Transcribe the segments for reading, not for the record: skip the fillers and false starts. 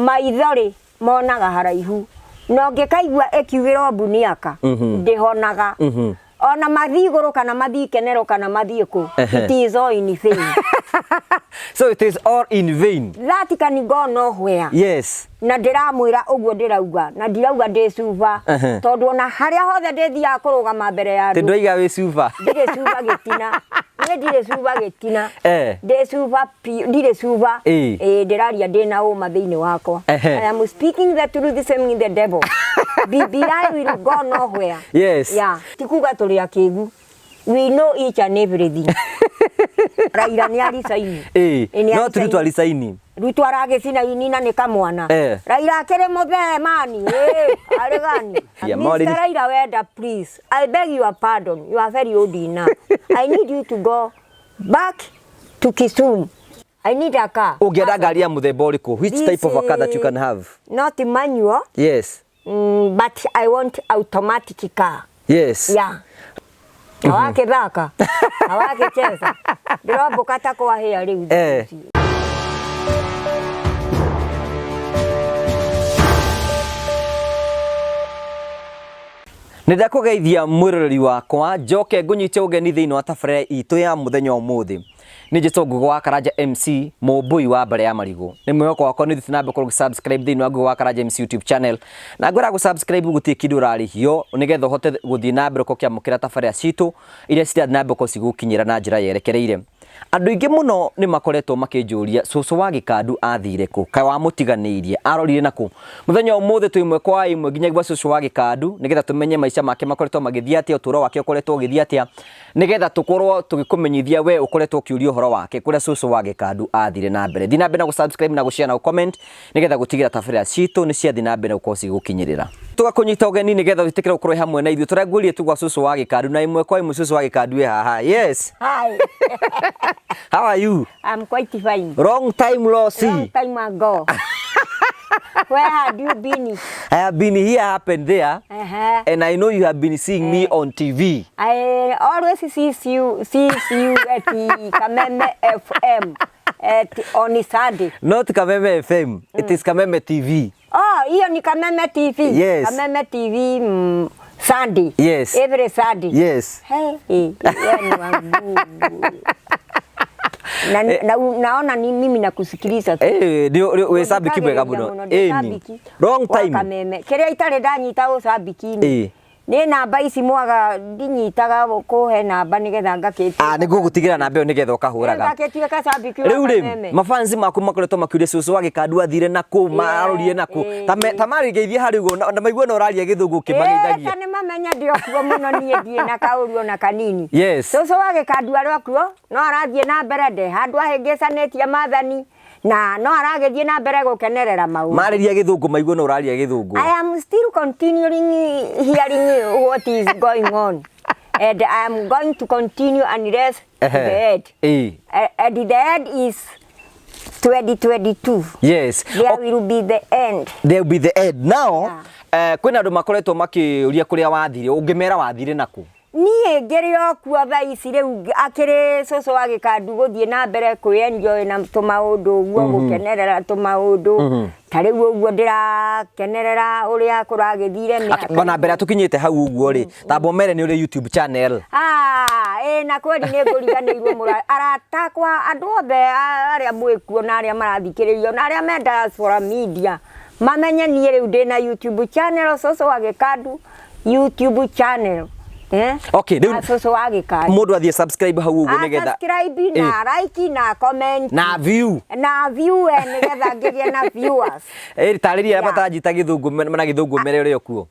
Maitho-rĩ, monaga haraihu, na ũngĩkaigua ĩkiugĩrwo mbu nĩ aka, ndĩhonaga. Ona mathiĩ igũrũ kana mathiĩ ikenero kana mathiĩ kũ, it is all in vain. So it is all in vain. That can go nowhere. Yes. Na ndĩramwĩra ũguo ndĩrauga, na ndirauga ndĩ cuba, tondũ ona harĩa hothe ndĩthiaga kũrũgama mbere ya Tĩ andũ, ndwaiga wĩ cuba. Ndirĩ cuba gĩtina. Niĩ ndirĩ cuba gĩtina. Eh. Ndĩ cuba piũ, ndirĩ cuba. Ĩĩ. Ĩĩ ndĩraria ndĩna ũma thĩinĩ wakwa. Ehe. I am speaking the truth shaming the devil. BBI will go nowhere. Yes. Yeah. Ti kuga tũrĩ akĩgu. We know each and everything. Raila nĩ aricaini. Ĩĩ. Ĩĩ, nĩ No ti Ruto aricaini. aricaini. Ruto aragĩcinaini na nĩ kamwana. Eh. Raila akĩrĩ mũthee mani. Ĩĩ, arĩ gani? Yeah, Mr. Raila Wenda, please. I beg your pardon. You are very old enough. I need you to go back to Kisumu. I need a car. Ũngĩenda ngari ya mũthemba ũrĩkũ? Which This type of a car that you can is have? Not manual. Yes. But I want automatic car. Yes. Yeah. Awakĩthaka. Awakĩcheza. Ndĩrombũka ta kwahĩa rĩu. Eh. Nĩ ndakũgeithia mwĩroreri wakwa njoke ngũnyite ũgeni thĩinĩ wa tabarĩra itũ ya mũthenya ũmũthĩ. Nĩ njĩtwo Ngũgĩ wa Karanja MC mũmbũi wa mbere ya marigũ. Nĩ mwĩhoko wakwa nĩ ũthiĩte na mbere gũkorwo ũgĩ-subscribe thĩinĩ wa Ngũgĩ wa Karanja MC YouTube channel. Na ngwĩra gũ-subscribe gũtirĩ kĩndũ ũrarĩhio nĩgetha ũhote gũthiĩ na mbere gũkorwo ũkĩamũkĩra tabarĩra citũ iria cirathiĩ na mbere gũkorwo cigĩgũkinyĩra na njĩra yerekereire. Andũ aingĩ mũno nĩ makoretwo makĩnjũria cũcũ wa Gĩkandu athire kũ, kaĩ wamũtiganĩirie, arorire nakũ? Mũthenya wa ũmũthĩ twĩ ĩmwe kwa ĩmwe nginya gwa cũcũ wa Gĩkandu nĩgetha tũmenye maica make makoretwo magĩthiĩ atĩa, ũtũro wake ũkoretwo ũgĩthiĩ atĩa, nĩgetha tũkorwo tũgĩkũmenyithia we ũkoretwo ũkĩũria ũhoro wake kũrĩa cũcũ wa Gĩkandu athire na mbere. Thiĩ na mbere na gũ-subscribe na gũ-share na gũ-comment nĩgetha gũtigĩrĩra tabarĩra citũ nĩ ciathiĩ na mbere gũkorwo cigĩgũkinyĩrĩra. Tũgakũnyita ũgeni nĩgetha wĩtĩkĩre gũkorwo wĩ hamwe na ithuĩ. Tũraguũria tu gwa cũcũ wa Gĩkandu na ĩmwe kwa ĩmwe cũcũ wa Gĩkandu ĩ haha. Yes. Hi. How are you? I'm quite fine. Long time no see. Long time ago. Where had you been? I have been here, up and there. And I know you have been seeing me on TV. I always sees you at the Kameme FM at on Sunday. Not Kameme FM. It is Kameme TV. Oh, hiyo ni Kameme TV. Yes. Kameme TV Sunday. Yes. Every Sunday. Yes. Hey, hey, wewe ni wangu. Na naona ni mimi nakusikiliza tu. Eh, nĩ wĩ cabiki mwega mũno. Ĩni. Ĩni. Long Wa time. Kameme. Kĩrĩa itarĩ ndanyita ũcambiki-inĩ. Ĩĩ. Nĩ namba ici mwaga ndinyitaga kũhe namba nĩgetha ngakĩtuĩka. Ah, nĩ ngũgũtigĩra namba ĩyo nĩgetha ũkahũraga. Ngakĩtuĩka cambiki wa Rĩu rĩ, Kameme. mafansi maku makoretwo makĩũria cũcũ wa Gĩkandu athire nakũ, marorire nakũ. Ta marĩgeithie harĩ ũguo na maigue na ũraria gĩthũngũ Ĩĩ, ũkĩmageithagia. ta nĩ mamenya ndĩ o kuo mũno niĩ ndirĩ na kaũru ona kanini. Yes. Cũcũ wa Gĩkandu arĩ o kuo, no arathiĩ na mbere nde handũ ahĩngĩcanĩtie mathani na no aragĩthiĩ na mbere gũkenerera maũndũ. Marĩria gĩthũngũ maigue na ũraria gĩthũngũ. I am still continuing hearing what is going on and I am going to continue unless to the end. Ĩĩ. And the end is 2022. Yes. There will be the end. There will be the end. Now, Yeah. kwĩna andũ makoretwo makĩũria kũrĩa wathire, ũngĩmera wathire nakũ? Niĩ ngĩrĩ o kuo thaa ici rĩu akĩrĩ cũcũ wa Gĩkandu gũthiĩ na mbere kwĩ enjoy na tũmaũndũ ũguo gũkenerera tũmaũndũ ta rĩu ũguo ndĩrakenerera ũrĩa kũragĩthire mĩaka. Ona mbere tũkinyĩte hau ũguo rĩ, tamba ũmere nĩ ũrĩ YouTube channel. Ah, ĩ na kweli nĩ ngũriganĩirwo mũra arata akwa andũ othe arĩa mwĩkuo na arĩa marathikĩrĩrio na arĩa me diaspora media mamenye niĩ rĩu ndĩna YouTube channel cũcũ wa Gĩkandu YouTube channel. Eh? Okay, rĩu Na cũcũ wa Gĩkandu. Mũndũ athiĩ subscribe hau ũguo nĩgetha Subscribe na like na comment na view na view nĩgetha ngĩgĩe na viewers. Eh, tarĩria arĩa Yeah. mataranyita gĩthũngũ na gĩthũngũ mere ũrĩa ũkuo.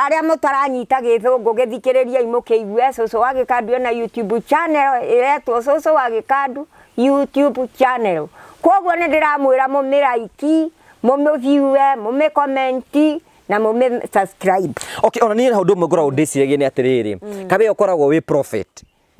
Arĩa mũtaranyita gĩthũngũ gĩthikĩrĩriai mũkĩigue cũcũ wa Gĩkandu ena YouTube channel ĩretwo cũcũ wa Gĩkandu YouTube channel. Koguo nĩ ndĩramwĩra mũmĩ-like, mũmĩ-view, mũmĩ-comment na mũmĩ subscribe. Okay, ona niĩ ũndũ ũmwe ngoragwo ndĩciragia nĩ atĩrĩrĩ, kabe ũkoragwo wĩ prophet.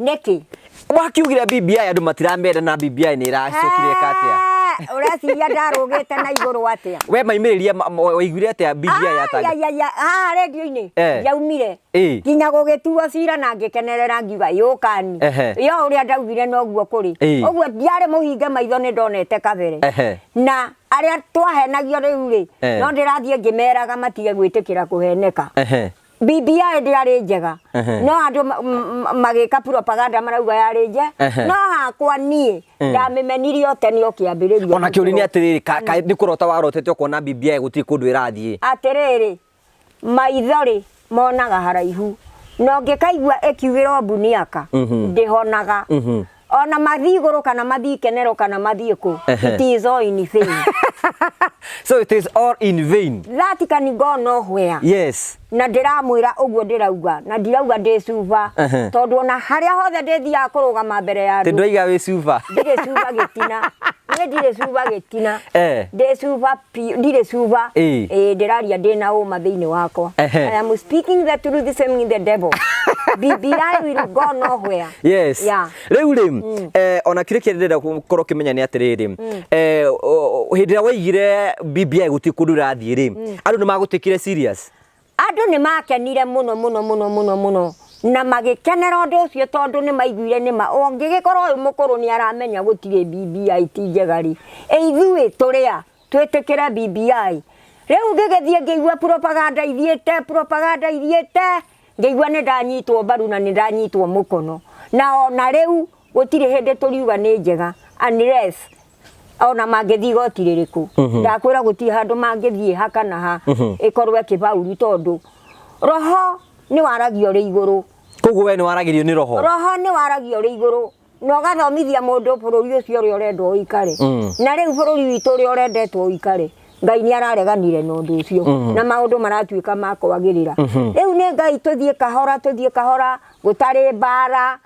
Nĩkĩ? Wakiugire BBI andũ matiramenda na BBI nĩ ĩracokire ĩka atĩa? Ũreciria ndarũgĩte na igũrũ atĩa? We maimĩrĩria waiguire atĩa BBI yatanga? Ai, haha rendio-inĩ ndiaumire nginya gũgĩtuo cira na ngĩkenerera ngiuga yũkani yo ũrĩa ndaugire noguo kũrĩ. Ũguo ndiarĩ mũhinge maitho, nĩ ndonete kabere. Na arĩa twahenagio rĩu rĩ, no ndĩrathiĩ ngĩmeraga matige gwĩtĩkĩra kũheneka. BBI ndĩarĩ njega, no andũ magĩka propaganda marauga yarĩ nje, no hakwa niĩ ndamĩmenirie o tene o kĩambĩrĩria. Ona kĩũria nĩ atĩrĩrĩ, nĩ kũrota warotete ũkona BBI gũtirĩ kũndũ ĩrathiĩ? Atĩrĩrĩ, maitho rĩ monaga haraihu, na ũngĩkaigua ĩkiugĩrwo mbu nĩ aka, ndĩhonaga. Ona mathiĩ igũrũ kana mathiĩ ikenero kana mathiĩ kũ, it is all in vain. So it is all in vain. That can go nowhere. Na ndĩramwĩra ũguo ndĩrauga, na ndirauga ndĩ cuba, tondũ ona harĩa hothe ndĩthiaga kũrũgama mbere ya andũ. Ndwaiga wĩ cuba. Ndirĩ cuba gĩtina. Niĩ ndirĩ cuba gĩtina. Ndĩ cuba piũ, ndirĩ cuba. Ĩĩ ndĩraria ndĩna ũma thĩinĩ wakwa. I am speaking the truth, shaming the devil. BBI will go nowhere. Yeah. Rĩu rĩ, ona kĩrĩa kĩrĩa ndĩrenda gũkorwo ũkĩmenya nĩ atĩrĩrĩ, hĩndĩ ĩrĩa waigire BBI gũtirĩ kũndũ ĩrathiĩ rĩ, andũ nĩ magũtĩkire serious? Andũ nĩ makenire mũno mũno mũno mũno mũno na magĩkenera ũndũ ũcio, tondũ nĩ maiguire nĩ ma ũngĩgĩkorwo ũyũ mũkũrũ nĩ aramenya gũtirĩ BBI ti njega rĩ, ĩ ithuĩ tũrĩa twĩtĩkĩre BBI? Rĩu ngĩgĩthiĩ ngĩigua propaganda ithiĩte, propaganda ithiĩte, ngĩigua nĩ ndanyitwo mbaru na nĩ ndanyitwo mũkono. Na ona rĩu gũtirĩ hĩndĩ tũriuga nĩ njega unless ona mangĩthiĩ igoti rĩrĩkũ. Ndakwĩra gũtirĩ handũ mangĩthiĩ ha kana ha ĩkorwo ĩkĩbauru, tondũ roho nĩ waragia ũrĩ igũrũ. Koguo we nĩ waragĩrio nĩ roho? Roho nĩ waragia ũrĩ igũrũ na ũgathomithia mũndũ bũrũri ũcio ũrĩa ũrendwo ũikare. Na rĩu bũrũri witũ ũrĩa ũrendetwo ũikare, Ngai nĩ arareganire na ũndũ ũcio, na maũndũ maratuĩka ma kwagĩrĩra. Rĩu nĩ Ngai, tũthiĩ kahora, tũthiĩ kahora, gũtarĩ mbara,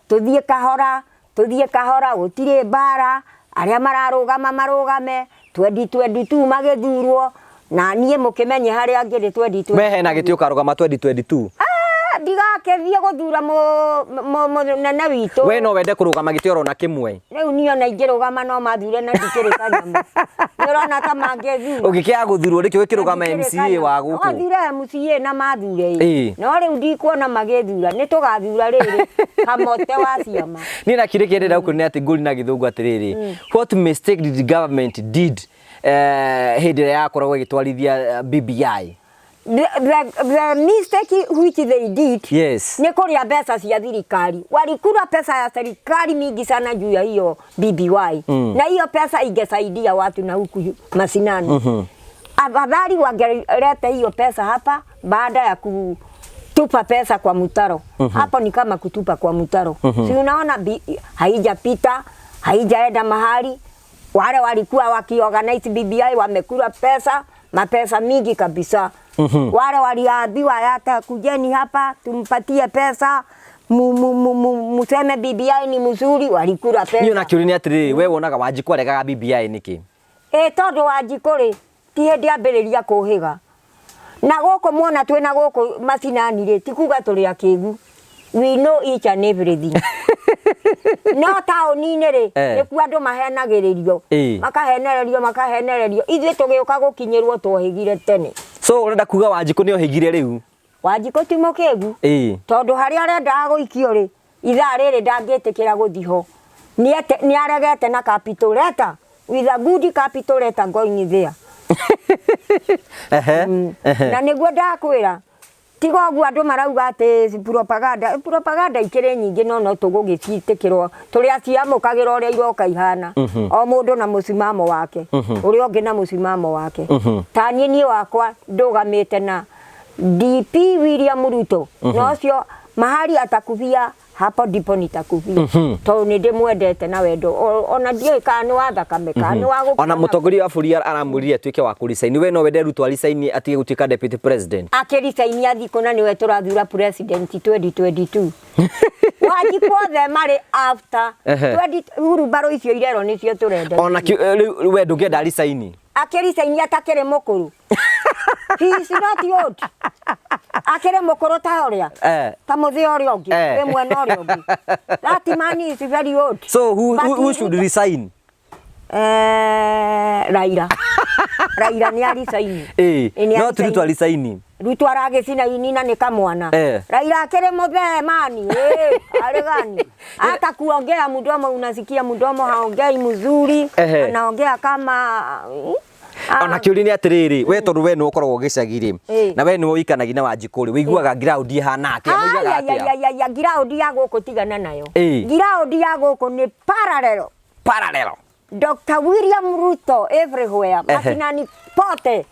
tũthiĩ kahora, tũthiĩ kahora, gũtirĩ mbara, arĩa mararũgama marũgame, 2022 magĩthurwo, na niĩ mũkĩmenye harĩa ngĩrĩ 2022. We hena gĩtĩ ũkarũgama 2022? Ah, ndigakĩthiĩ gũthura mũnene witũ. We no wende kũrũgama gĩtĩ oro na kĩmwe? Rĩu niĩ ona ingĩrũgama no mathure na ndikĩrĩ kanyamũ. Nĩ ũrona ta mangĩthura? Ũngĩkĩaga gũthurwo nĩkĩ ũgĩkĩrũgama MCA wa gũkũ? Mathure MCA na mathure ĩ. No rĩu ndikuona magĩthura, nĩ tũgathura rĩrĩ kamote wa ciama. Niĩ na kĩrĩa kĩndĩrenda gũkũ nĩ atĩ ngũri na gĩthũngũ atĩrĩrĩ, what mistake did the government did hĩndĩ ĩrĩa yakoragwo ĩgĩtwarithia BBI? The mistake which they did nĩ kũrĩa mbeca cia thirikari. Walikula pesa ya serikali mingi sana juu ya hiyo BBI. Na hiyo pesa ingesaidia watu na huku mashinani. Afadhali wangeleta hiyo pesa hapa baada ya kutupa pesa kwa mtaro. Hapo ni kama kutupa kwa mtaro. Si unaona haijapita, haijaenda mahali. Wale walikuwa wakiorganize BBI wamekula pesa, mapesa mingi kabisa. Wale waliambiwa hata kujeni hapa tumpatie pesa, museme BBI ni mzuri, walikula pesa. Niĩ ona kĩũria nĩ atĩrĩrĩ, we wonaga Wanjikũ aregaga BBI nĩkĩ? Tondũ Wanjikũ rĩ, ti hĩndĩ ambĩrĩria kũhĩga. Na gũkũ muona twĩna gũkũ macinani rĩ, ti kuga tũrĩ akĩgu. We know each and everything. No taũni-inĩ rĩ, nĩkuo andũ mahenagĩrĩrio. Makahenererio, makahenererio. Ithuĩ tũgĩũka gũkinyĩrwo twohĩgire tene. So ũrenda kuga Wanjikũ nĩ ohĩgire rĩu? Wanjikũ ti mũkĩgu. Tondũ harĩa arendaga gũikio rĩ, ithaa rĩrĩ ndangĩtĩkĩra gũthiĩ ho. Nĩ aregete na capital letter, with a good capital letter going there. Na nĩguo ndakwĩra, tiga ũguo andũ marauga atĩ propaganda, propaganda ikĩrĩ nyingĩ, no no tũgũgĩciĩtĩkĩrwo, tũrĩ aciamũkagĩra ũrĩa iroka ihana. O mũndũ na mũcimamo wake, ũrĩa ũngĩ na mũcimamo wake. Ta niĩ, niĩ wakwa ndũgamĩte na DP William Ruto, na ũcio mahali atakubia hapo ndipo nitakubia, tondũ nĩ ndĩmwendete na wendo ona ndiũĩ kana nĩ wa thakame kana nĩ wa gũkua. Ona mũtongoria wa bũrũri aramwĩrire atuĩke wa kũresign, we no wende Ruto aresign atige gũtuĩka deputy president? Akĩresign athiĩ kũ na nĩwe tũrathura president 2022? Wanjikũ othe marĩ after 20 hurumbarũ icio irerwo nĩcio tũrenda. Ona rĩu we ndũngĩenda resign? Akĩresign atakĩrĩ mũkũrũ? He is not old. Akĩrĩ mũkũrũ ta ũrĩa ta mũthĩa ũrĩa ũngĩ wĩ mwena ũrĩa ũngĩ. That man is very old. So But who should resign? Raila Raila nĩ aricaini. Ĩĩ, Nĩ no ti Ruto aricaini. aricaini. Ruto aragĩcinaini na nĩ kamwana. Raila akĩrĩ mũthee mani, arĩ gani hata kuongea mdomo unasikia mdomo haongei mzuri. Anaongea kama Ona kĩũria nĩ atĩrĩrĩ, we tondũ we nĩwe ũkoragwo gĩcagi rĩ, na we nĩwe ũikanagia na Wanjikũ rĩ, wĩiguaga ground ĩhana atĩa? Moigaga atĩa? Ayayayaya, ground ya gũkũ tigana nayo. Ground ya gũkũ nĩ parallel. Parallel. Dr. William Ruto everywhere, matinani pote.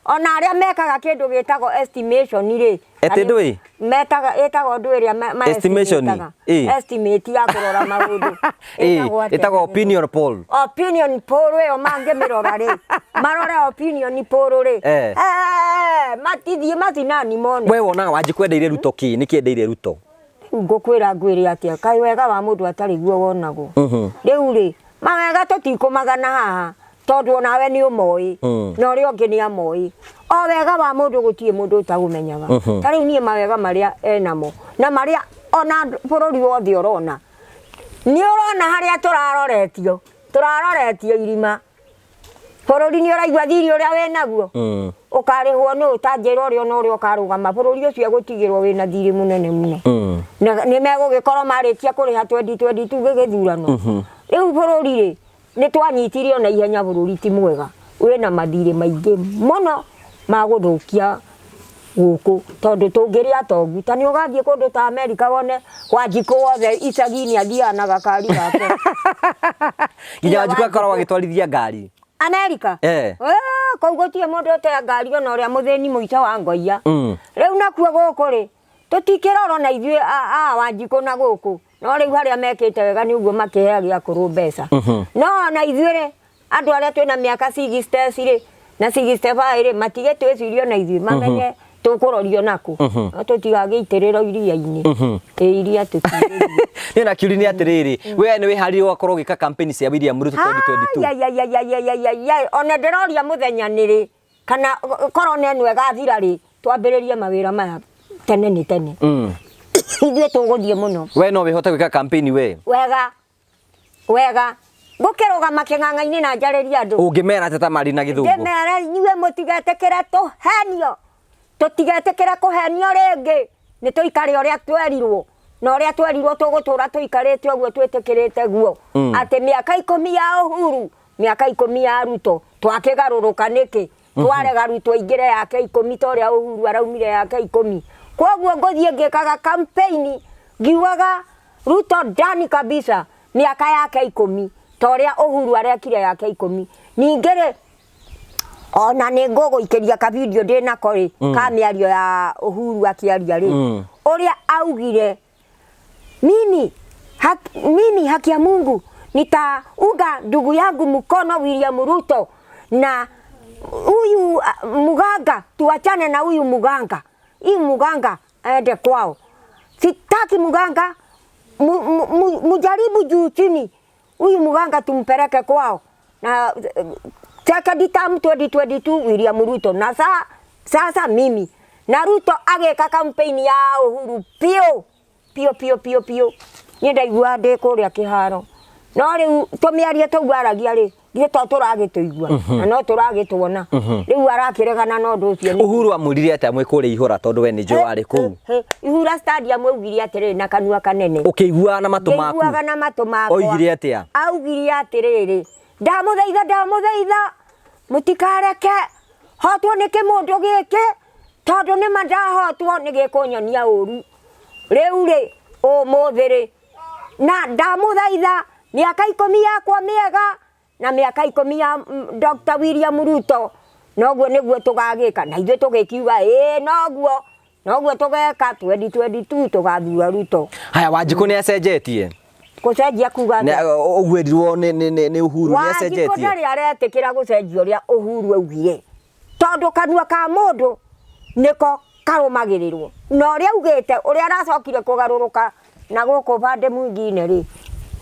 Ona arĩa mekaga kĩndũ gĩtagwo estimation rĩ. Ĩtĩ ndũĩ? Metaga ĩtagwo ndũ ĩrĩa ma Estimation, estimataga. Estimate ya kũrora maũndũ. Ĩtagwo atĩa? Ĩtagwo opinion poll. Opinion poll ĩyo mangĩmĩrora rĩ, marore opinion poll rĩ. Matithiĩ matinani mone. We wonaga Wanjikũ endeire Ruto kĩ? Nĩkĩ endeire Ruto? Rĩu ngũkwĩra ngwĩre atĩa, kaĩ wega wa mũndũ atarĩ guo wonagwo. Rĩu rĩ, mawega tũtikũmagana haha, tondũ onawe nĩ ũmoĩ, na ũrĩa ũngĩ nĩ amoĩ. O wega wa mũndũ gũtirĩ mũndũ ũtaũmenyaga. Ta rĩu niĩ mawega marĩa enamo, na marĩa ona bũrũri wothe ũrona. Nĩ ũrona harĩa tũraroretio, tũraroretio irima. Bũrũri nĩ ũraigua thiri ũrĩa wĩnaguo? Ũkarĩhwo nũ? Ta njĩra ũrĩa ona ũrĩa ũkarũgama bũrũri ũcio egũtigĩrwo wĩna thirĩ mũnene mũno. Na nĩ megũgĩkorwo marĩkia kũrĩha 2022 gĩgĩthurano. Rĩu bũrũri rĩ, nĩ twanyitire ona ihenya bũrũri ti mwega. Wĩna mathirĩ maingĩ mũno ma gũthũkia gũkũ, tondũ tũngĩrĩ atongu. Ta nĩ ũgathiĩ kũndũ ta Amerika wone Wanjikũ wothe icagi-inĩ athiaga na gakari gake. Nginya Wanjikũ akoragwo agĩtwarithia ngari. Amerika? Kũu gũtirĩ mũndũ ũte ngari ona ũrĩa mũthĩni mũico wa ngoiya. Rĩu nakuo gũkũ rĩ, tũtikĩrorwo na ithuĩ a Wanjikũ na gũkũ. No rĩu harĩa mekĩte wega nĩ ũguo makĩheagia akũrũ mbeca. No ona ithuĩ rĩ, andũ arĩa twĩna mĩaka 60 rĩ, na 65 rĩ, matige twĩcirie ona ithuĩ, mamenye tũkũrorio nakũ. No tũtigagĩitĩrĩrwo iria-inĩ. Ĩ iria tũtigĩthiĩ. Niĩ na kĩũria nĩ atĩrĩrĩ, we nĩ wĩharĩirie ũgakorwo ũgĩka campaign cia William Ruto 2022? Ayayayayayayayay, ona ndĩroria mũthenya nĩ rĩ, kana korona ĩno ĩgathira rĩ, twambĩrĩrie mawĩra maya tene nĩ tene. Ithuĩ tũgũthiĩ mũno. We no wĩhote gwĩka campaign we? Wega. Wega. Ngũkĩrũgama kĩng'ang'a-inĩ na njarĩrie andũ. Ũngĩmera atĩa ta marĩ na gĩthũngũ? Ndĩmere inyuĩ mũtigetĩkĩre tũhenio. Tũtigetĩkĩre kũhenio rĩngĩ. Nĩ tũikare ũrĩa twerirwo. Na ũrĩa twerirwo tũgũtũra tũikarĩte ũguo twĩtĩkĩrĩte guo. Atĩ mĩaka 10 ya Uhuru, mĩaka 10 ya Ruto, twakĩgarũrũka nĩkĩ? Twarega Ruto aingĩre yake 10 ta ũrĩa Uhuru araumire yake 10. Kwoguo ngũthiĩ ngĩkaga campaign ngiugaga Ruto ndani kabisa mĩaka yake 10 ta ũrĩa Uhuru arekire yake 10. Ningĩ rĩ, ona nĩ ngũgũikĩria ka video ndĩ nako rĩ, ka mĩario ya Uhuru akĩaria rĩ, ũrĩa augire, mimi haki ya Mungu nitaunga ndugu yangu mkono William Ruto, na huyu muganga, tuachane na huyu muganga. Hii muganga aende kwao. Sitaki muganga, mujaribu juu chini. Huyu muganga tumpeleke kwao. Na second term 2022 William Ruto. Na sasa mimi na Ruto ageka campaign ya Uhuru pio pio pio pio pio. Niĩ ndaigua ndĩ kũrĩa kĩharo. No rĩu tũmĩario tũu aragia rĩ, ithuĩ to tũragĩtũigua, na no tũragĩtuona. Rĩu arakĩregana na ũndũ ũcio. Uhuru amwĩrire atĩa mwĩ kũrĩa Ihũra, tondũ we nĩ njũĩ warĩ kũu? Ihũra stadium augire atĩrĩrĩ na kanua kanene. Ũkĩiguaga na matũ maku? Ngĩiguaga na matũ makwa. Oigire atĩa? Augire atĩrĩrĩ, ndamũthaitha, ndamũthaitha, mũtikareke hotwo nĩ kĩmũndũ gĩkĩ, tondũ nĩma ndahotwo nĩ gĩkũnyonia ũru. Rĩu rĩ, ũmũthĩ rĩ, na ndamũthaitha mĩaka 10 yakwa mĩega na mĩaka 10 ya Dr. William Ruto, noguo nĩguo tũgagĩka. Na ithuĩ tũgĩkiuga ĩĩ, noguo tũgeka 2022 tũgathura Ruto. Haya, Wanjikũ nĩ acenjetie? Gũcenjia kuga atĩa? Ũguo erirwo nĩ Uhuru nĩ Wanjikũ acenjetie? ndarĩ aretĩkĩra gũcenjia ũrĩa Uhuru augire, tondũ kanua ka mũndũ nĩko karũmagĩrĩrwo. Na ũrĩa augĩte, ũrĩa aracokire kũgarũrũka na gũkũ bande mwingine rĩ,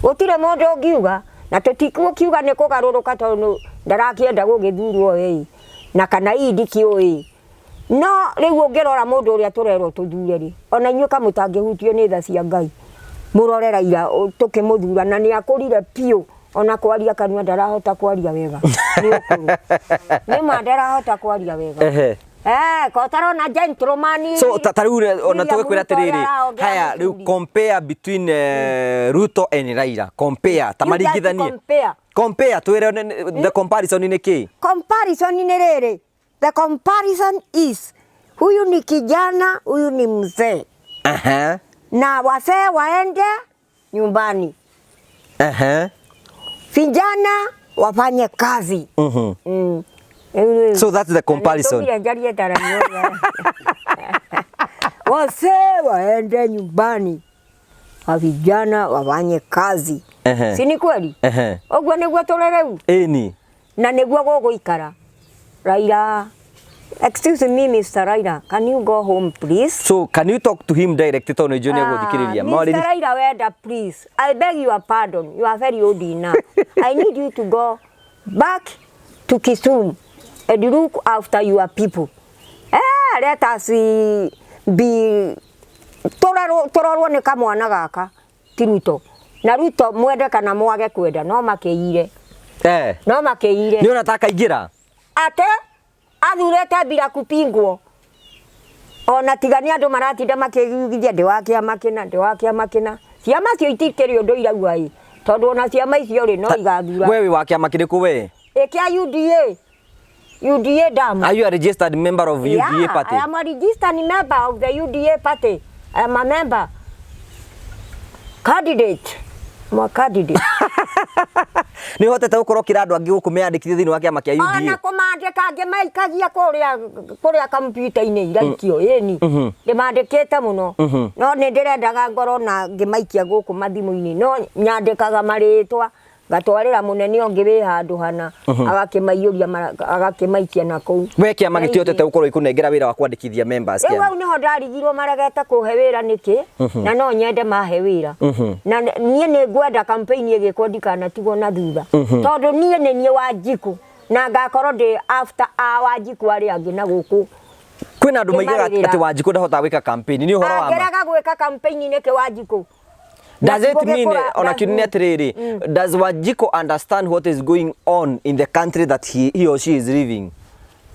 gũtirĩ mũndũ ũngiuga, na tũtikũkiuga nĩ kũgarũrũka tondũ ndarakĩenda gũgĩthurwo ĩ, na kana ii ndikĩũĩ. No rĩu ũngĩrora mũndũ ũrĩa tũrerwo tũthure rĩ, ona inyuĩ kamũtangĩhutio nĩ tha cia Ngai, mũrore Raila tũkĩmũthura na nĩ akũrire biũ Ona kwaria kanua ndarahota kwaria wega nĩ ũkũrũ. Nĩ ma ndarahota kwaria wega. Eh, ko tarona gentleman. So ta rĩu ona William tũgĩkwĩra Ruto ũrĩa atĩrĩrĩ, araongea haya rĩu mũthuri. compare between Ruto and Raila, compare ta You just maringithanie. compare. Compare twĩre the comparison nĩ kĩ? Comparison nĩ rĩrĩ. The comparison is huyu ni kijana, huyu ni mzee. Na wazee waende nyumbani. Vijana wafanye kazi. So that's the comparison. Nĩtũmire njarie taranioria. Wazee waende nyumbani, wa vijana wafanye kazi. Si nĩ kweli? Ũguo nĩguo tũrĩ rĩu. Ĩni. Na nĩguo gũgũikara. Raila, excuse me Mr. Raila, can you go home please? So can you talk to him direct tondũ nĩ njũĩ nĩ egũthikĩrĩria. Mr. Raila wenda please. I beg your pardon. You are very old enough. I need you to go back to Kisumu and look after your people. Let us be tũrorwo nĩ kamwana gaka ti Ruto. Na Ruto mwende kana mwage kwenda no makĩire. No makĩire. Nĩ ona ta akaingĩra? Ate athurĩte bila kupingwo. Ona tiga nĩ andũ maratinda makĩgiugithia ndĩ wa kĩama kĩna, ndĩ wa kĩama kĩna. Ciama icio itikĩrĩ ũndũ irauga ĩ. Tondũ ona ciama icio rĩ no igathura. We wĩ wa kĩama kĩrĩkũ we? Ĩ kĩa UDA. UDA damu. Are you a registered member of UDA Yeah, party? I am a registered member of the UDA party. I am a member. Candidate. I'm a candidate. Nĩ ũhotete gũkorwo ũkĩra andũ angĩ gũkũ meyandĩkithie thĩinĩ wa kĩama kĩa Ona UDA? kũmandĩka ngĩmaikagia kũrĩa kompiuta-inĩ iraikio ĩni. Ndĩmandĩkĩte mũno. No nĩ ndĩrendaga ngorwo na ngĩmaikia gũkũ mathimũ-inĩ. No nyandĩkaga marĩtwa ngatwarĩra mũnene ũngĩ wĩ handũ hana agakĩmaiyũria agakĩmaikia na kũu. We kĩama gĩtihotete gũkorwo gĩkũnengera wĩra wa kwandĩkithia members Rĩu kĩama. hau nĩho ndarigirwo maregete kũhe wĩra nĩkĩ na no nyende mahe wĩra. Na niĩ nĩ ngwenda campaign ĩgĩkwo ndikanatigwo na thutha. Tondũ niĩ nĩ niĩ Wanjikũ na ngakorwo ndĩ after a Wanjikũ arĩa angĩ na gũkũ. Kwĩna andũ maigaga Ngĩmarĩrĩra. atĩ Wanjikũ ndahotaga gwĩka campaign, nĩ ũhoro wa ma? Angĩrega gwĩka campaign nĩkĩ Wanjikũ? Does it mean, Gũgĩkũra ona na kĩu nĩ atĩrĩrĩ, does Wanjikũ understand what is going on in the country that he or she is living?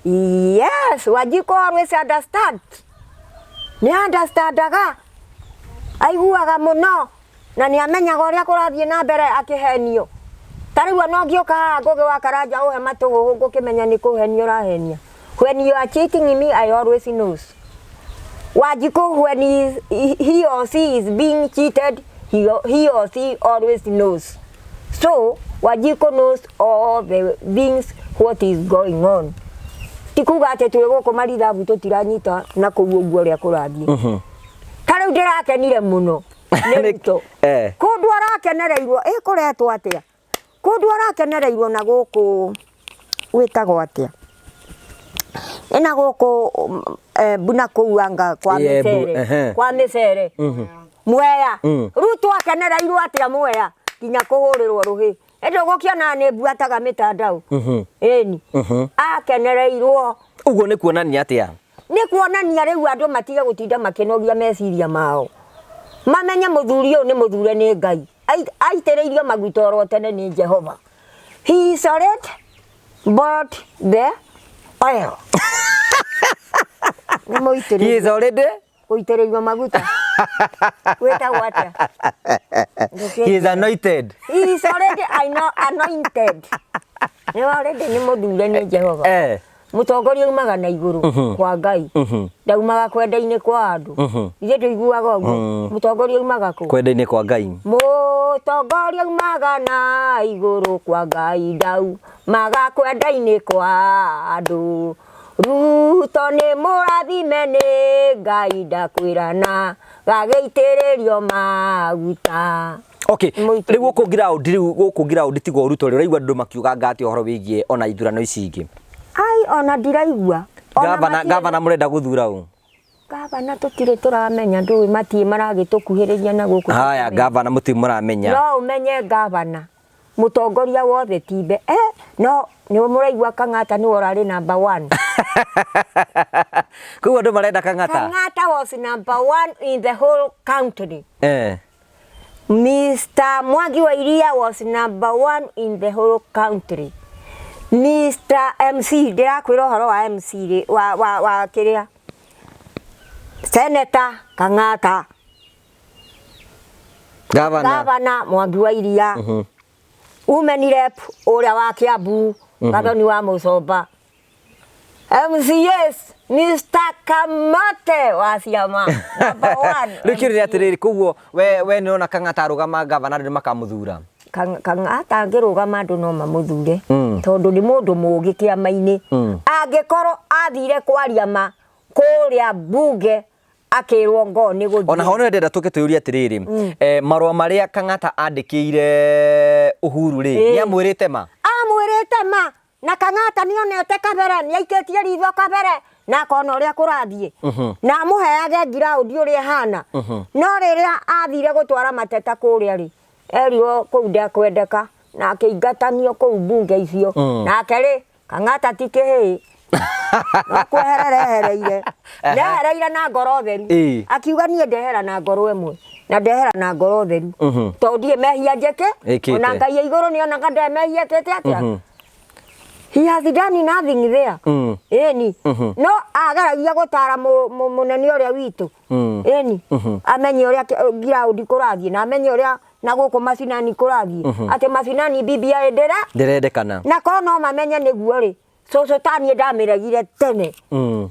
Yes, Wanjikũ always understand. Nĩ understandaga. Aiguaga mũno na nĩ amenyaga ũrĩa kũrathiĩ na mbere akĩhenio. Ta rĩu ona ũngĩũka haha Ngũgĩ wa Karanja ũhe matũhũhũ ngũkĩmenya nĩ kũhenio ũrahenia. When you are cheating me, I always knows. Wanjikũ, when he or she is being cheated, he or she always knows. So, Wanjikũ knows all the things what is going on. Ti kuga atĩ twĩ gũkũ marithabu tũtiranyita na kũu ũguo ũrĩa kũrathiĩ. Ta rĩu ndĩrakenire mũno nĩ Ruto. Kũndũ arakenereirwo, ĩ kũretwo atĩa? Kũndũ arakenereirwo na gũkũ gwĩtagwo atĩa? Ĩna gũkũ mbuna kũu anga kwa mĩcere. Kwa mĩcere. Mwea. Ruto akenereirwo atĩa Mwea nginya kũhũrĩrwo rũhĩ. Ĩndĩ ũgũkĩona nĩ mbuataga mĩtandao. Ĩni. Akenereirwo. Ũguo nĩ kuonania atĩa? Nĩ kuonania rĩu andũ matige gũtinda makĩnogia meciria mao. Mamenye mũthuri ũyũ nĩ mũthure nĩ Ngai. Aitĩrĩirio maguta oro tene nĩ Jehova. He is already bought the oil. Nĩ mũitĩrĩrie. He is already Gũitĩrĩrio maguta. Gwĩtagwo atĩa? He is anointed. He is already anointed. Nĩ already nĩ mũthure nĩ Jehova. Mũtongoria umaga na igũrũ kwa Ngai. Ndaumaga kwenda-inĩ kwa andũ. Ithuĩ tũiguaga ũguo. Mũtongoria umaga kũ? Kwenda-inĩ kwa Ngai. Mũtongoria umaga na igũrũ kwa Ngai, ndaumaga kwenda-inĩ kwa andũ. Ruto nĩ mũrathime nĩ Ngai, ndakwĩrana gagĩitĩrĩrio maguta. Okay, rĩu gũkũ ground, rĩu gũkũ ground tigo Ruto rĩ, ũraigua andũ makiuga atĩa ũhoro wĩgiĩ ona ithurano ici ingĩ? Ai, ona ndiraigua. Gavana, gavana mũrenda gũthura ũ? Gavana tũtirĩ tũramenya, ndũĩ matirĩ maragĩtũkuhĩrĩria na gũkũ. Haya, gavana mũtirĩ mũramenya. No ũmenye gavana, mũtongoria wothe ti mbe. No nĩ mũraigua Kang'ata nĩwe ũrarĩ number 1. Koguo andũ marenda Kang'ata? Kang'ata was number 1 in the whole country. Mr. Mwangi wa Iria was number one in the whole country. Mr. MC ndĩrakwĩra ũhoro wa MC rĩ wa, wa, wa kĩrĩa Senator Kang'ata Gavana. Gavana Mwangi wa Iria Women rep ũrĩa wa Kiambu Gathoni wa Mũcomba MCS Mr. Kamate wa Ciama number one. Rĩu kĩũria nĩ atĩrĩrĩ koguo we we nĩ ũrona Kang'ata arũgama gavana andũ nĩ makamũthura Kang'ata angĩrũgama andũ no mamũthure Mm. tondũ nĩ mũndũ mũũgĩ kĩama-inĩ Mm. angĩkorwo athire kwaria ma kũrĩa mbunge akĩrwo ngoo nĩ gũthiĩ ona ho no ndĩrenda tũke twĩyũrie atĩrĩrĩ eh, marũa marĩa Kang'ata andĩkĩire Uhuru rĩ Ĩĩ. nĩ amwĩrĩte ma amwĩrĩte ma na Kang'ata nĩonete kabere nĩaikĩtie ritho kabere na akona ũrĩa kũrathiĩ na amũheage ngiraũndi ũrĩa ĩhana no rĩrĩa athire gũtwara mateta kũrĩa rĩ erirwo kũu ndekwendeka na akĩingatanio kũu mbunge icio nake rĩ Kang'ata ti kĩhĩĩ no kweherera ehereire ndehereire na ngoro theru Ĩĩ. akiuga niĩ ndehera na ngoro ĩmwe na ndehera na ngoro theru Mhm. tondũ ndirĩ mehia njĩkĩ Ĩkĩte. ona Ngai ya igũrũ nĩonaga nde mehia ĩkĩte atĩa he has done nothing there Mm. ĩni no ageragia gũtara mũnene ũrĩa witũ Mm. ĩni amenye ũrĩa ngiraũndi kũrathiĩ na amenye ũrĩa na gũkũ macinani kũrathiĩ atĩ macinani BBI ndĩra ndĩrendekana na korwo no mamenye nĩguo rĩ cũcũ ta niĩ ndamĩregire tene Mm.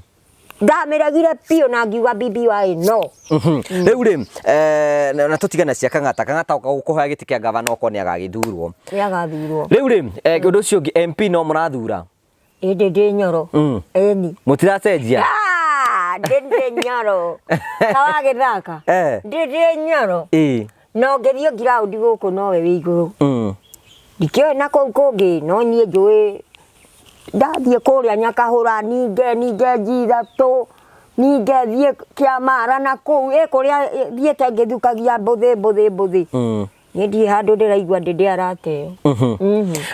ndamĩregire biũ na ngiuga BBI no Mhm. Rĩu rĩ eh, na na tũtigane cia Kang'ata Kang'ata oka gũkũhoya gĩtĩ kĩa gavana okorwo nĩ agagĩthurwo nĩagathurwo rĩu rĩ eh, ũndũ ũcio ũngĩ MP no mũrathura ĩndĩ ndĩ nyoro Mm. ĩni mũtiracenjia Ah, ndĩ ndĩ nyoro kawagĩthaka Eh. ndĩ ndĩ nyoro ĩĩ no ngĩthiĩ ngiraũndi gũkũ nowe wĩ igũrũ Mm. ndikĩũĩ na kũu kũngĩ no niĩ njũĩ ndathiĩ kũrĩa nyakahũra ninge ninge njithatũ ninge thiĩ kĩamara na kũu ĩ kũrĩa thiĩte ngĩthukagia mbũthĩ mbũthĩ mbũthĩ Mm. niĩ ndirĩ handũ ndĩraigua ndĩ ndĩ arateo Mhm.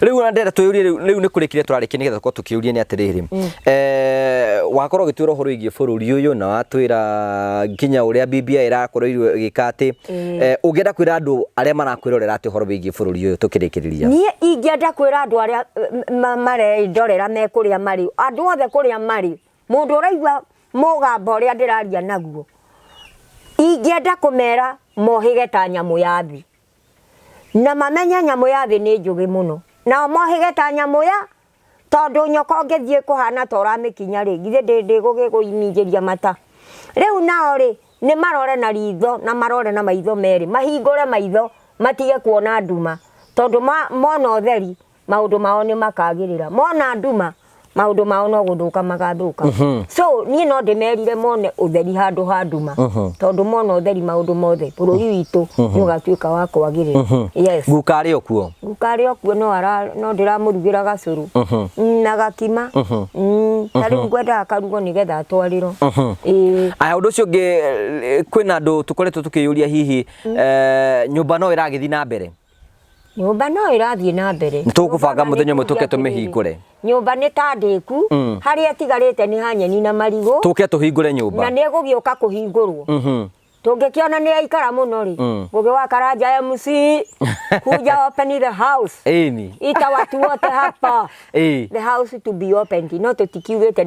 Rĩu ona ndĩrenda twĩyũrie rĩu rĩu nĩ kũrĩkire tũrarĩkia nĩgetha tũkorwo tũkĩũria nĩ atĩrĩrĩ eh, wakorwo ũgĩtwĩra ũhoro wĩgiĩ bũrũri ũyũ na watwĩra nginya ũrĩa BBI ĩrakorwo ĩgĩka atĩ eh, ũngĩenda kwĩra andũ arĩa marakwĩrorera atĩ ũhoro wĩgiĩ bũrũri ũyũ tũkĩrĩkĩrĩria niĩ ingĩenda kwĩra andũ arĩa marendorera me kũrĩa marĩ andũ othe kũrĩa marĩ mũndũ ũraigua mũgambo ũrĩa ndĩraria naguo ingĩenda kũmera mohĩge ta nyamũ ya thĩ na mamenye nyamũ ya thĩ nĩ njũgĩ mũno nao mohĩge ta nyamũ ya tondũ nyoka ũngĩthiĩ kũhana ta ũramĩkinya rĩ githĩ ndĩgũgĩkũminjĩria mata rĩu nao rĩ nĩ marore na ritho na marore na maitho merĩ mahingũre maitho matige kuona nduma tondũ mona ũtheri maũndũ mao nĩ makagĩrĩra mona nduma maũndũ mao no gũthũka magathũka so niĩ no ndĩmerire mone ũtheri handũ ha nduma tondũ mona ũtheri maũndũ mothe bũrũri witũ nĩ ũgatuĩka wa kwagĩrĩra yes guka arĩ o kuo guka arĩ o kuo no ara no ndĩramũrugĩra gacũrũ na gakima ta rĩu ngwendaga karugwo nĩgetha atwarĩrwo ĩĩ aya ũndũ ũcio ũngĩ eh, kwĩna andũ tũkoretwo tũkĩyũria hihi eh, nyũmba no ĩragĩthiĩ na mbere nyũmba no ĩrathiĩ na mbere Nĩ tũgũbanga Nyũmba mũthenya ũmwe nĩ tũke kuuga atĩrĩrĩ, tũmĩhingũre. nyũmba nĩ ta ndĩku harĩa ĩtigarĩte nĩ ha nyeni na marigũ tũke tũhingũre na nyũmba nĩ ĩgũgĩũka kũhingũrwo Mhm. tũngĩkĩona nĩ yaikara mũno rĩ Ngũgĩ wa Karanja MC kuja open the house ĩni ita watu wote hapa Ĩĩ. the house to be opened no tũtikiugĩte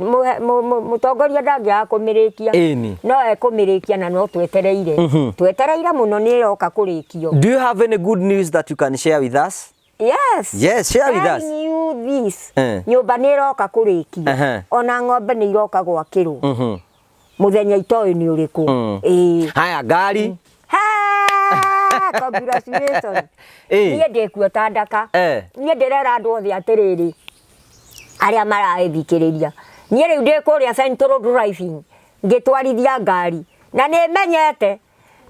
mũtongoria ndangĩaga kũmĩrĩkia Ĩni. no ekũmĩrĩkia na no twetereire twetereire mũno nĩ ĩroka kũrĩkio Do you have any good news that you can share with us? Yes. Yes, share with us. Telling you this. Eh. Nyũmba nĩ ĩroka kũrĩkio. Aha. Ona ng'ombe nĩ iroka gwakĩrwo. Mhm. Mũthenya itoĩ nĩ ũrĩkũ. Ĩĩ. Haya ngari. Ha! Congratulations. Ĩĩ. Niĩ ndĩkuo ta ndaka. Eh. Niĩ ndĩrera andũ othe atĩrĩrĩ arĩa marathikĩrĩria. Niĩ rĩu ndĩ kũrĩa Central Driving ngĩtwarithia ngari na nĩ menyete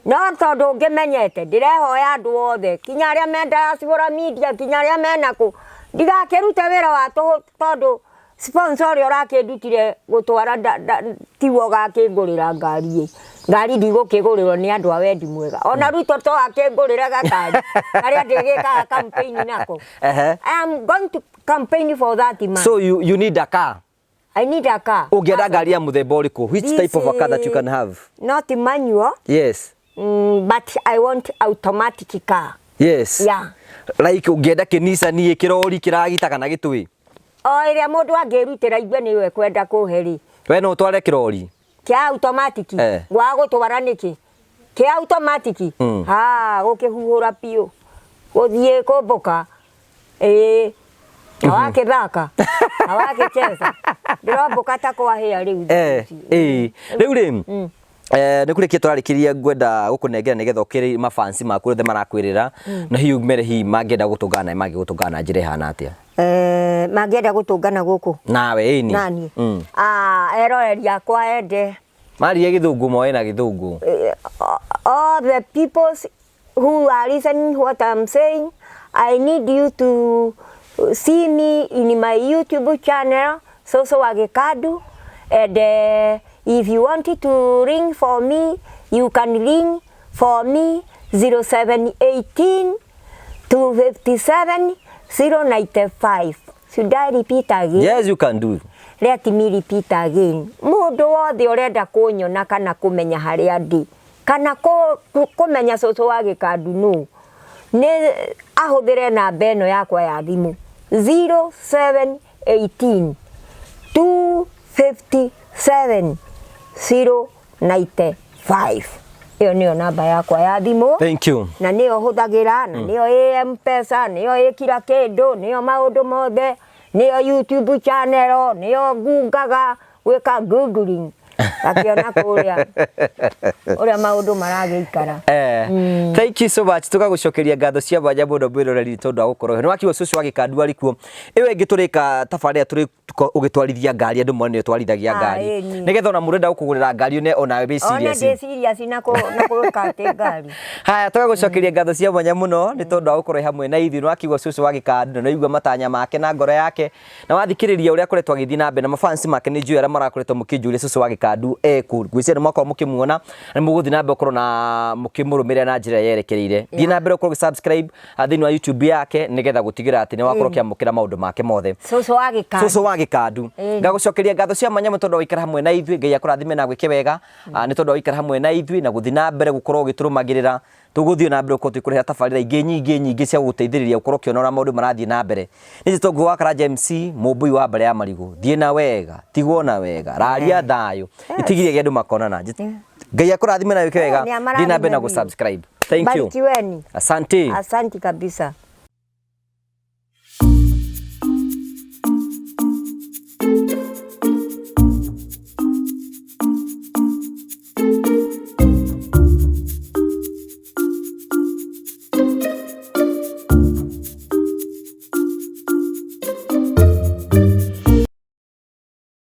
no tondũ ngĩmenyete ndĩrehoya andũ othe kinya arĩa me diaspora media kinya arĩa mena kũ ndigakĩrute wĩra wa tũhũ tondũ sponsor ũrĩa ũrakĩndutire gũtwara tiwe ũgakĩngũrĩra ngari ĩ ngari ndigũkĩgũrĩrwo nĩ andũ a wendi mwega ona Ruto to akĩngũrĩre gakari karĩa ndĩgĩkaga campaign nako Ehe. I am going to campaign for that man. So you need a car. I need a car. Ũngĩenda ngari ya mũthemba ũrĩkũ? Which This type of a car that you is can have? Not manual Yes. But I want automatic car. Yes. Yeah. Like ũngĩenda kĩnicani kĩrori kĩragita kana gĩtũĩ? O ĩrĩa mũndũ angĩrutĩra igue nĩyo ekwenda kũhe rĩ. We no ũtware kĩrori? Kĩa automatic? Eh. Gwaga gũtwara nĩkĩ? Kĩa automatic? Ha, gũkĩhuhũra biũ. Gũthiĩ kũmbũka. Ĩĩ. Na wakĩthaka. Na wakĩcheza. Ndĩrombũka ta kwahĩa rĩu. Eh, ĩĩ. Rĩu rĩ, nĩ kũrĩkia tũrarĩkĩria ngwenda gũkũnengera nĩgetha ũkĩre mafansi maku othe marakwĩrĩra na hihi mere hihi mangĩenda gũtũngana nawe mangĩgũtũngana na njĩra ĩhana atĩa? Mangĩenda gũtũngana gũkũ? Nawe ĩni. Nani? Ah, eroreri akwa ende. Marie gĩthũngũ moe na gĩthũngũ. All the peoples who are listening what I'm saying, I need you to see me in my YouTube channel, Soso wa Gikadu, and if you want to ring for me, you can ring for me 0718 257 095. Should I repeat again? Yes, you can do. Let me repeat again. Mũndũ wothe ũrenda kũnyona kana kũmenya harĩa ndĩ kana kũmenya cũcũ wa Gĩkandu nũ, nĩ ahũthĩre namba ĩno yakwa ya thimũ 0718 257 095. Ĩyo nĩyo namba yakwa ya thimũ. Thank you. Na nĩyo hũthagĩra, na nĩyo ĩ M-Pesa, nĩyo ĩ kila kĩndũ, nĩyo maũndũ mothe, nĩyo YouTube channel, nĩyo ngungaga gwĩka googling akĩona kũrĩa ũrĩa maũndũ maragĩikara. Thank you so much. Tũgagũcokeria ngatho cia mwanya mũno mwĩroreri tondũ wa gũkorwo nĩ wakiuga cũcũ wa Gĩkandu arĩ kuo. Ĩyo ĩngĩ tũrĩka tabarĩra tũrĩ ũgĩtwarithia ngari andũ mone ũtwarithagia ngari. Ĩni. Nĩgetha ona mũndũ enda gũkũgũrĩra ngari one onawe wĩ Ona serious. Ndĩ serious na gwĩka atĩ ngari. Haya, tũgagũcokeria ngatho cia mwanya mũno nĩ tondũ wa gũkorwo hamwe na ithuĩ. Nĩ wakiuga cũcũ wa Gĩkandu na nĩwaigua matanya make na ngoro yake na wathikĩrĩria ũrĩa akoretwo agĩthiĩ na mbere na mafansi make. Nĩ njũĩ arĩa marakoretwo mũkĩnjũria cũcũ wa Gĩkandu ekũ. Ngwĩciria nĩ mwakorwo mũkĩmuona na mũgũthiĩ na mbere gũkorwo na mũkĩmũrũmĩrĩra na njĩra yerekereire. Thiĩ na mbere gũkorwo ũgĩ-subscribe thĩinĩ wa YouTube yake nĩgetha gũtigĩrĩra atĩ nĩ wakorwo ũkĩamũkĩra maũndũ make mothe. Cũcũ wa Gĩkandu. Cũcũ wa Gĩkandu. Ngagũcokeria ngatho cia mwanya mũno tondũ wa gũikara hamwe na ithuĩ. Ngai akũrathime na agwĩke wega. Nĩ tondũ wa gũikara hamwe na ithuĩ na gũthiĩ na mbere gũkorwo ũgĩtũrũmagĩrĩra. Tũgũthiĩ na mbere gũkorwo tũgĩkũrehera tabarĩra ingĩ nyingĩ nyingĩ cia gũgũteithĩrĩria gũkorwo ũkĩona ũrĩa maũndũ marathiĩ na mbere. Nĩ njĩtwo Ngũgĩ wa Karanja MC, mũmbũi wa mbare ya marigũ. Thiĩ na wega, tigwo na wega, raria thayũ, itigirie andũ makonana. Ngai akũrathime na wĩke wega. Nĩ Thiĩ na mbere na amarathime biũ. gũ-subscribe. Thank you. Barikiweni. Asante. Asante kabisa.